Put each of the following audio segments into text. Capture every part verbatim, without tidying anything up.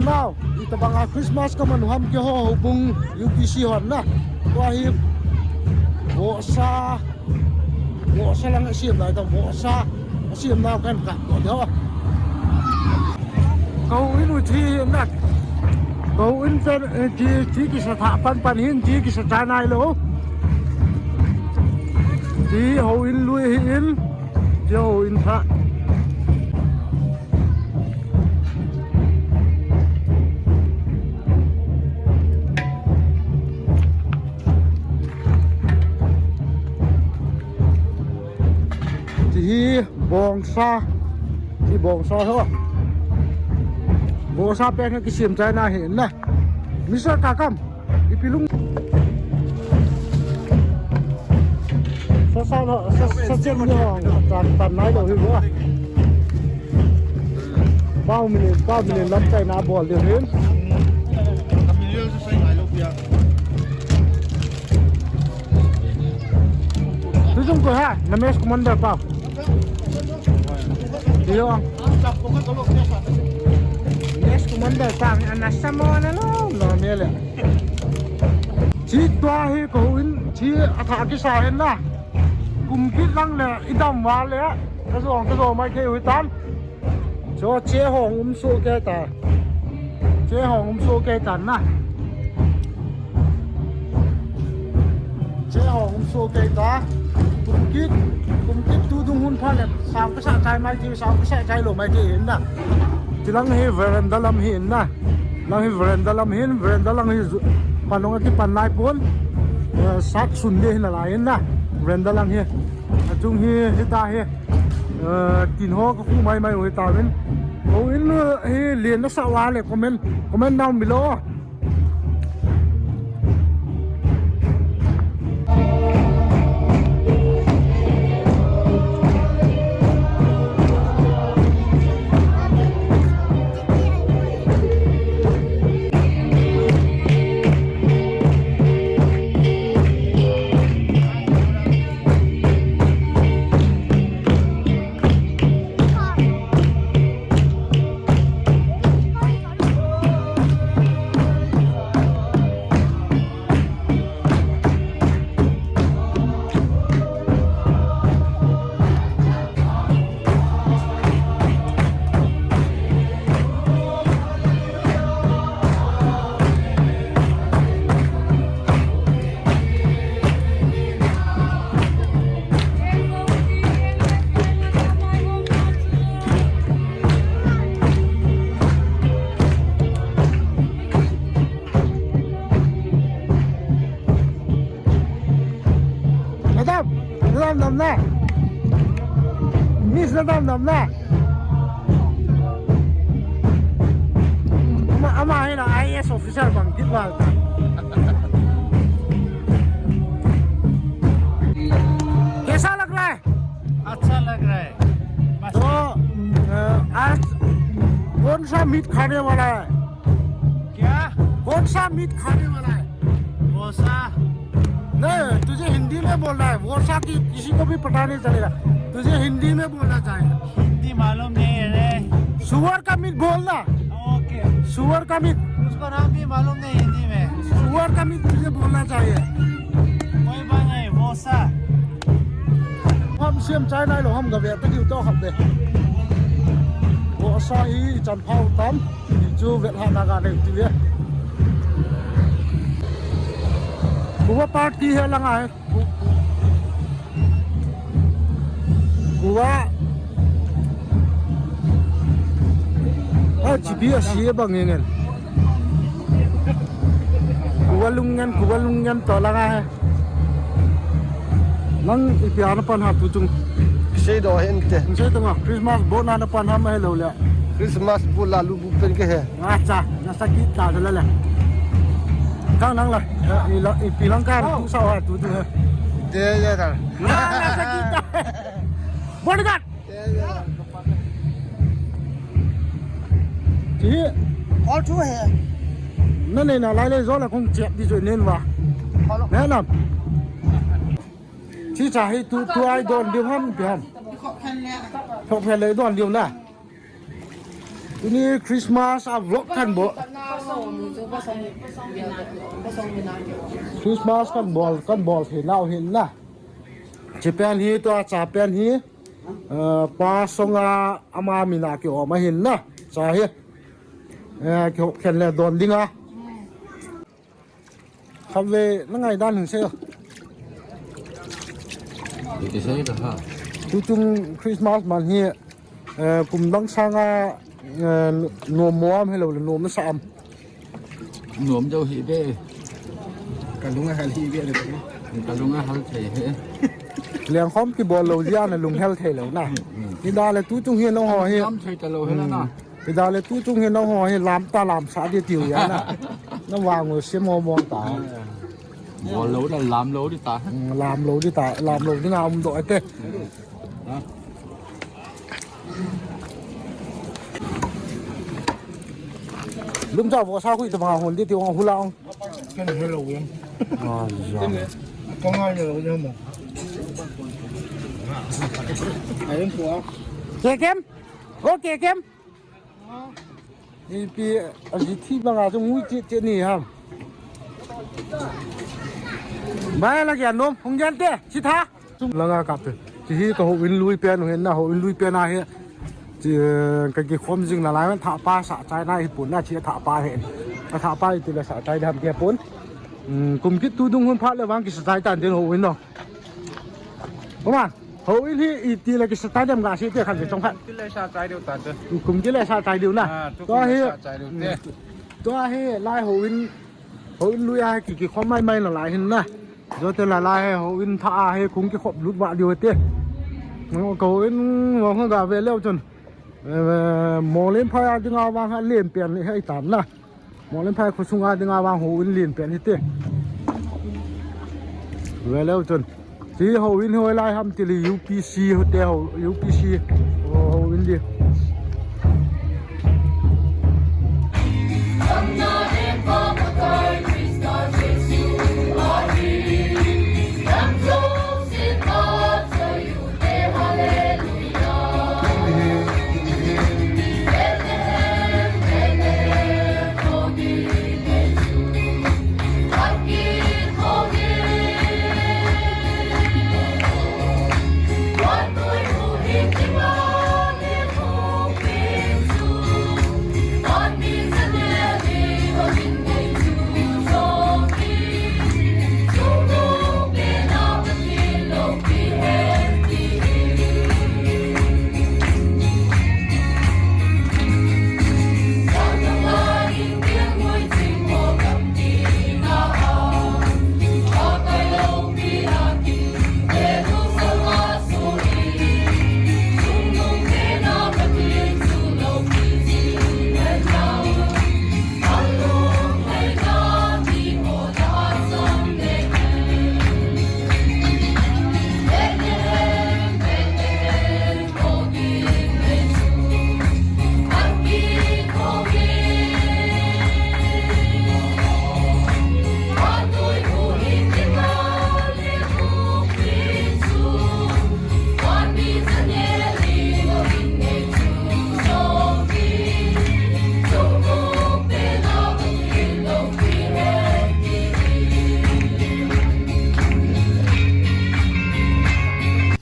Nau, itobang a Christmas kaman u ham keiho houbung U P C hon na. Tua hi vohsa, vohsa lang asem lai ta, vohsa asem nau kan kap to deu. Ka houin u thi na. Ka houin pen, eh, thi, thi kisa tha pan pan hin, thi kisa chai nailou. Thi houin lui hi in, thi houin tha. Ti hi bongsa, ti bongsa ho. Bongsa pen kisem chai na hi na. Mister Kakam. Ipi lung. Sa sa lo, sa, sa chen ni ho, tan, tan nailou hi bo. Pau min, pau min lam chai na bol ding hin. Tu jong ko ha, na mes commander pau. Yo. Mes commander pau, ana samo na lo, lo mele. Chi tua hi ka houin, chi atha kisa hin na. Kum kit lang le, idam val le, ka jong, ka jong mai thei u hitan. Cho che hong um soh kei ta. Che hong um soh kei ta na. Che hong um soh kei ta. Kum kit, kum kit tu dung hun pha le, sang ka sa chai mai thei, sang ka sa chai lou mai thei hin na. Chi lang hi veranda lam hi hin na. Lang hi veranda lam hin, veranda lang hi ju-, panung ati pan lai pon. Eh, sat sun de hin lai hin na. Veranda lang hi. Achung hi, hita hi. Eh, tin ho ka khu mai mai u hita min. Houin, eh, hi len na sa wa le comment, comment down below. Madam, nadam dam na. Miss nadam dam na. Ama, ama hi na I A S officer bang kit val ta. कैसा लग रहा है? अच्छा लग रहा है। बस। तो, अ, आज कौन सा मीट खाने वाला है? क्या? कौन सा मीट खाने वाला है? वो सा। नहीं, तुझे हिंदी में बोलना है। वो सा कि किसी को भी पता नहीं चलेगा। तुझे हिंदी में बोलना चाहिए। हिंदी मालूम नहीं है रे। सुअर का मीट बोलना। ओके। सुअर का मीट। उसको नाम भी मालूम नहीं हिंदी में। सुअर का मीट तुझे बोलना चाहिए। कोई बात नहीं, वो सा। Ham siam chai nai lo ham ga ve ta diu to ham ve. Vohsa hi chan phau tam. Hi chu vet ha na ga nei ti ve. Kuva party he langa he. Kuva. A chipi a si bang ngen. Kuva lung ngen, kuva lung ngen to langa he. Nang ipi a na pan ham tu chung. Sei do hen te. Sei to ma Christmas bon a na pan ham he lo le. Christmas bon la lu bu pen ke he. Acha, na sakit ta la le. Kang nang la. I la ipi lang kan tu sa ha tu tu he. De ya ta. Na sakit ta. Bodyguard. Ti. Call through hai. Na nei na lai le jo la kong chat di jo nen wa. Hello. Na na. Ti cha hi tu tu ai don diu ham pi ham. Thok phen le don diu na. Tuni Christmas a vlog kan bol. Christmas kan bol, kan bol thei nau hin na. Chipen hi tua chapen hi, eh, pa songa ama mina kiom ahin na. Cha hi. Eh, kihop khen le don dinga. Khatvei na ngaidan hin sei o. Iti sei ta ha. Tuchung Christmas man hi, eh, kum dang sanga, eh, nom mo am hello le nom na sa am. Nom jo hi be. Ka lunga hal hi be le. Ka lunga hal thei he. Lengkhom kibol lou jia na lunghel thei lou na. Hmm, hmm. Hida le tuchung hi nangho hi. Lam thei ta lou he na na. Hmm. Hida le tuchung hi nangho hi lam ta lam sa di tiu ya na. Na vang u sim ho mong ta. Bol lou da lam lou di ta. Hmm, lam lou di ta, lam lou di na um do ate. Lum cha vo sa hui ta ma hon di ti ong hula ong. Ken hello yan. Ah, ja. Ka ngai hello yan mo. Ayun po ah. Kekem? O Kekem? Ipi aji thi banga chu ngui che che ni ham. Bai la kya nom hung jan te chi tha. Langa kap te. Chi hi ka ho in lui pen hin na ho in lui pen a hi. Chi, eh, ka kikhom jing nalai man thahpa sa chai na hi pun na chi thahpa hi. Ka thahpa hi ti la sa chai dam ke pun. Hmm, kum kit tu dung hun phat le vang kisa chai tan den ho in no. Koman, ho in hi iti la kisa chai dam ga si te khan ve chong khat. Kum kit le sa chai diu ta te. Kum kit le sa chai diu na. Ah, tu kum kit le sa chai diu te. Hmm, tua hi lai ho in, ho in lui a hi ki, kikhom mai mai la lai hin na. Jote la lai hi ho in tha a hi kung kikhop lut va diu te. Ngo ko in ngo ho ga ve leu chun. Eh, Molen phai a dinga vang ha len pen ni hai tan na. Molen phai khosung a dinga vang ho in len pen hi te. Ve leu chun. Chi ho in hoi lai ham ti li U P C ho te ho, U P C ho, ho in di.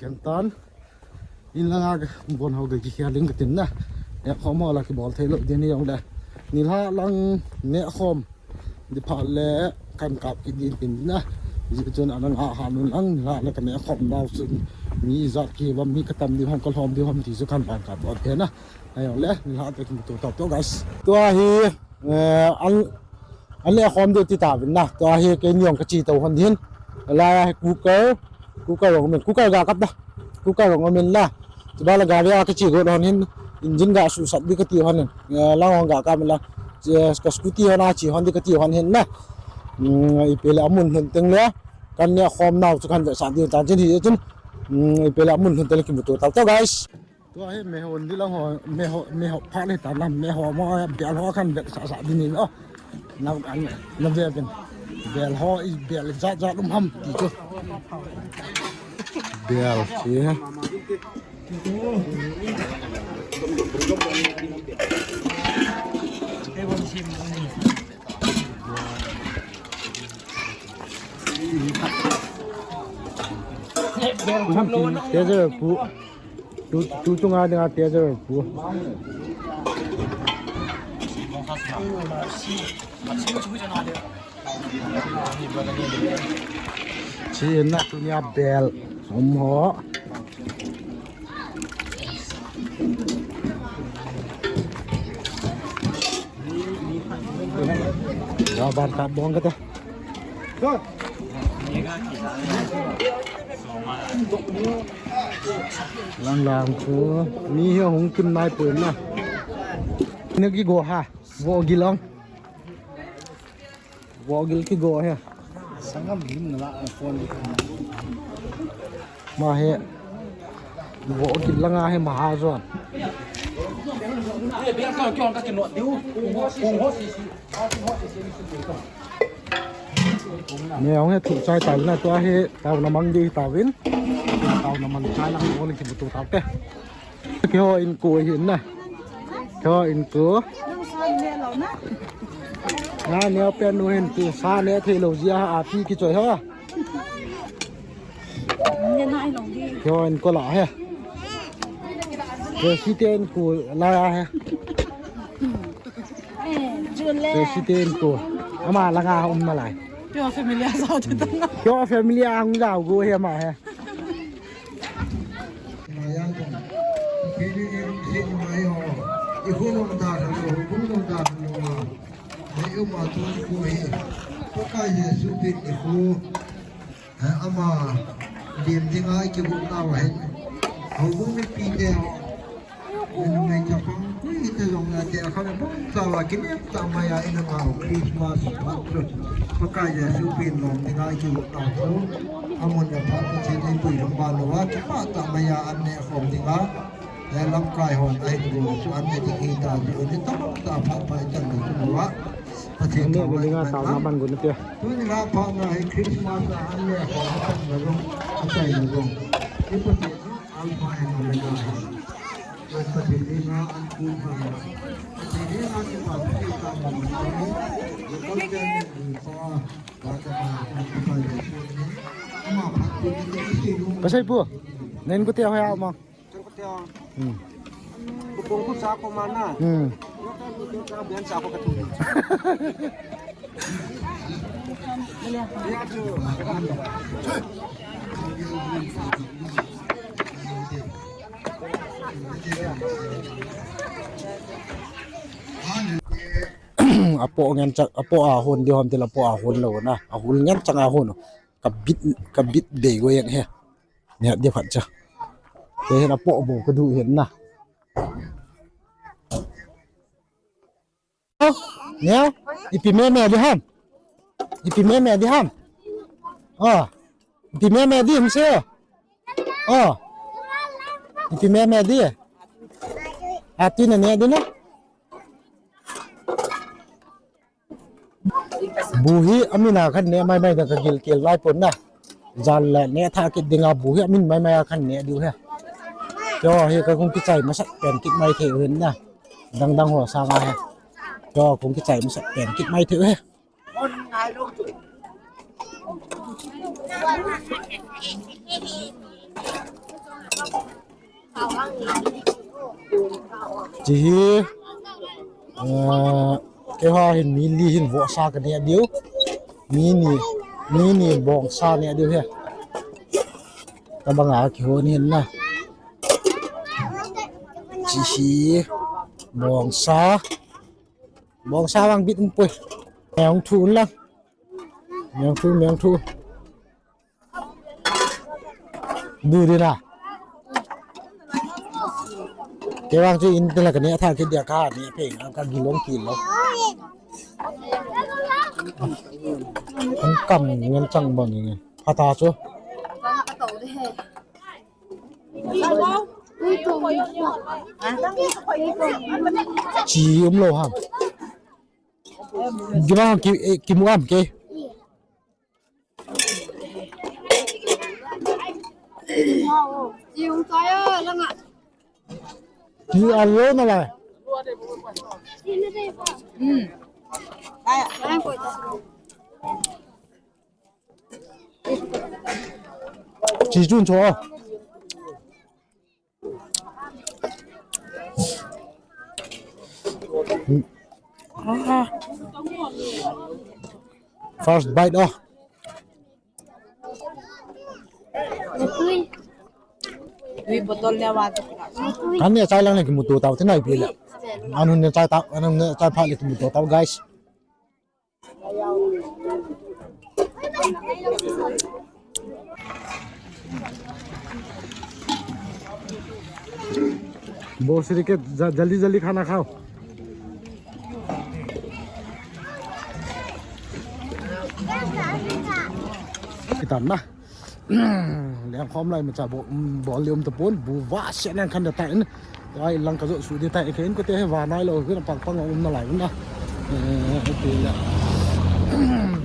Kentan. In langa ka bon ho ka kikhel ding ka tin na. Nehkhom ho la kibol thei lou ding ni jong le. Nilhah lang nehkhom. Di phat le kan kap kit ding tin na. Ji chun ana nga ha nun lang nilhah le ka nehkhom nau chun. Mi jat ki bam mi ka tam ding hom ka lhom ding hom ti chu kan ban kap bol the na. Ajong le nilhah te kimuto tau to guys. Tua hi, eh, an, an le khom deu ti ta vin na. Tua hi keini jong ka chi to hon din. Lai a hi cooker. Cooker jong min, cooker ga kap da. Cooker jong min la. Chuba la gari a ka chi got hon hin. Engine ga su sat di ka ti hon hin. Eh, lang hon ga kap min la. Che, ka scooty hon a chi hon di ka ti hon hin na. Hmm, ipi le amun hin teng le. Kan nehkhom nau chu kan ve sa di ta chin hi chun. Hmm, ipi le amun hin teng le kimuto tau to guys. Tua hi meho in di lang ho, meho, meho pha le ta lam, meho mo, bel ho kan vet sa sa di ni lo. Na, na ve ven. Bel ho i bel jat jat um ham ti chu. Bel si ha. Teaser pu. Tu, tu chunga dinga teaser pu. Chi na tunia bel. Som ho. Bar ka bong kata. Lang lang ko. Mi hi hung kim nai pun na. Naki go ha. Vo gilong. Vo gil ki go he. Sangam lim na la phone. Ma he. Vo gil langa he ma ha zon. Ne hong he thu chai tau na tua he tau na mang di tau vin. Tau na mang chai lang vo le ki bu tu tau te. Keiho inko hi na. Keiho inko. Na neo pen nu hin tu sa ne thei lou jia a pi ki choi ha. Keiho inko la he. Keiho si te inko la ya he. Keiho si te inko. Ama langa um na lai. Keiho family a sao te tanga. Keiho family a hung jao go he ma he. Kini ni lungset ngai ho. I khonung ta lo, khonung ta lo. Nei uma tu khu hi. Pakai Jesu pen ni khu. Ama lim dinga i kigot nau ahin. Houbung mipi te ho. Numei chapang koi hita jong la te kha le bang chawa kinem ta maya ina ma Christmas phat chu. Pakai Jesu pen lom dinga i kigot nau chu. Amun le phat Pathen eipui lhon ban lou a, kipah tah maiya an neh khom dinga, eh, lamkai hon ahin go chu an neh ding hita, chu ni tamtah phat pai tan le chu lou a. Pathen thangvah in man. Tuni la phat na hi Christmas a an neh khom a tan na jong, a chai na jong. I Pathen Alpha and Omega hi. Pathen dinga an kum ha. Pathen dinga kipah thei ta ma ma. Pasal pu, nen ko te hoya ma. Hmm. Kupong ku sa ko mana. Hmm. Bian sa ko katu. Apo ngen chak, apo a hon di hom til apo a hon lou na. A hon ngen chak a hon. Ka bit, ka bit dei go yang he. Neh di phat cha. Te hin apo bou ka du hin na. Neo, ipi meme di ham? Ipi meme di ham? Oh, ipi meme di ham se? Oh, ipi meme di? Ati na neh di na. Bu hi amin a khan neh mai mai da ka gilkel lai pon na. Jan le neh tha kit dinga bu hi amin mai mai a khan neh diu he. Keiho hi ka kong kichai masat pen kit mai thei u hin na. Dang dang ho sanga he. Keiho kong kichai masat pen kit mai thei u he. Chi hi, eh, keiho hin mi li hin vohsa ka neh diu. Mi ni, mi ni bongsa neh diu he. Ka banga kihon hin na. Chi hi, bongsa. Bongsa vang bit um poi. Meng thu un lang. Meng thu, meng thu. Du di na. Kei vang chu in te la ka neh tha kit dia ka neh pe, ka gilong kilou. An kam ngen chang bang ngen. Pha ta chu. Chi um lou ham. Di ba ki, eh, ki mu am ke. Ki alo na lai. Chi chun cho. First bite oh. Kan ne chai lang ne kimuto tau te nai pi le. Anun ne chai tau, anun ne chai pha le kimuto tau, guys. Boss, jaldi jaldi khana khao. Kitan na. Lengkhom lai macha bol, bol liom tapon, bu va se nang khan da ta in. Ai lang ka jo su de ta in, ka in ko te he va nai lo, kina pang pang um na lai na. Eh, tu la.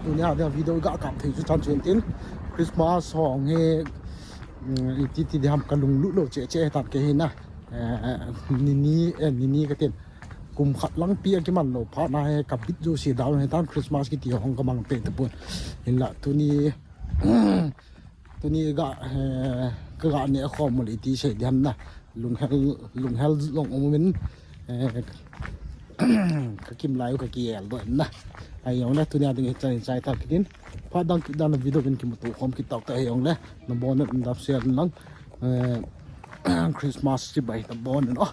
Tunia dia video ga kap thei chu chan chen tin. Christmas song he, mm, iti ti de ham ka lunglut lo che che tan ke he na. Eh, nini, eh, nini ka tin. Kum khat lang pi a kiman lo pha na he ka bit jo si down he tan Christmas kiti hong ka mang pe tapon. Hinla tuni Tuni ga, eh, ka ga ne khom mo le ti se diam na. Lunghel, lunghel long um in, eh, ka kim lai u ka kiel do na. Ai yong le tunia ding chai chai ta kitin. Pha dang ki dan video kin kimuto khom kit tau ta ai yong le. Na bon na dap share lang. Eh, Christmas chibai na bon na.